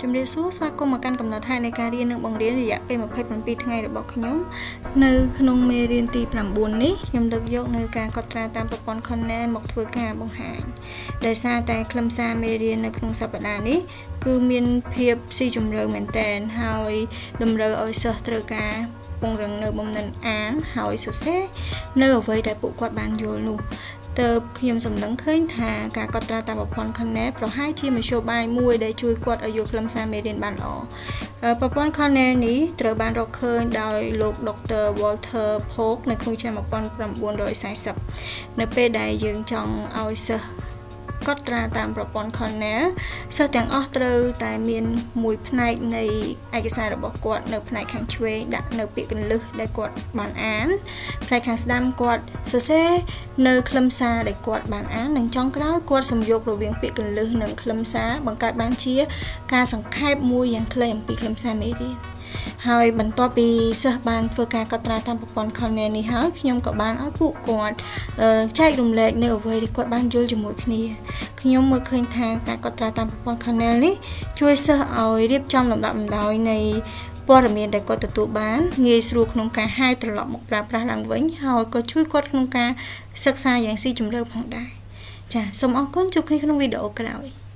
ជំរាបសួរស្វាគមន៍មកកាន់កំណត់ហេតុនៃការរៀននិងបង្រៀនរយៈពេល27ថ្ងៃរបស់ខ្ញុំនៅក្នុងមេរៀនទី9នេះខ្ញុំលើកយកនៅការកត់ត្រាតាមប្រព័ន្ធ Cornell មកធ្វើការបង្ហាញដោយសារតែខ្លឹមសារមេរៀននៅក្នុងសប្តាហ៍នេះគឺមានភាពស៊ីជម្រៅមែនទែនហើយតម្រូវឲ្យសិស្សត្រូវការពង្រឹងនៅបំណិនអានហើយសរសេរនៅអ្វីដែលពួកគាត់បានយល់នោះទើបខ្ញុំសម្លឹងឃើញថាការកត់ត្រាតាមប្រព័ន្ធ Cornell ប្រហែលជាមធ្យោបាយមួយដែលជួយគាត់ឲ្យយល់ខ្លឹមសារមេរៀនបានល្អប្រព័ន្ធ Cornell នេះត្រូវបានរកឃើញដោយលោក Dr. Walter Polk នៅក្នុងឆ្នាំ1940នៅពេលដែលយើងចង់ឲ្យសិស្សកត់ត្រាតាមប្រព័ន្ធ Cornell សិស្សទាំងអស់ត្រូវតែមានមួយផ្នែកនៃឯកសាររបស់គាត់នៅផ្នែកខាងឆ្វេងដាក់នៅពាក្យគន្លឹះដែលគាត់បានអានផ្នែកខាងស្ដាំគាត់សរសេរនៅខ្លឹមសារដែលគាត់បានអាននិងចុងក្រោយគាត់សំយោគរវាងពាក្យគន្លឹះនិងខ្លឹមសារបង្កើតបានជាការសង្ខេបមួយយ៉ាងខ្លីអំពីខ្លឹមសារមេរៀនហើយបន្ទាប់ពីសិស្សបានធ្វើការកត់ត្រាតាមប្រព័ន្ធ Cornell នេះហើយខ្ញុំក៏បានឲ្យពួកគាត់ចែករំលែកនៅអ្វីដែលគាត់បានយល់ជាមួយគ្នាខ្ញុំមើលឃើញថាការកត់ត្រាតាមប្រព័ន្ធ Cornell នេះជួយសិស្សឲ្យរៀបចំលំដាប់លំដោយនៃព័ត៌មានដែលគាត់ទទួលបានងាយស្រួលក្នុងការហៅត្រឡប់មកប្រើប្រាស់ឡើងវិញហើយក៏ជួយគាត់ក្នុងការសិក្សាយ៉ាងស៊ីជម្រៅផងដែរចាសសូមអរគុណជួបគ្នាក្នុងវីដេអូក្រោយ។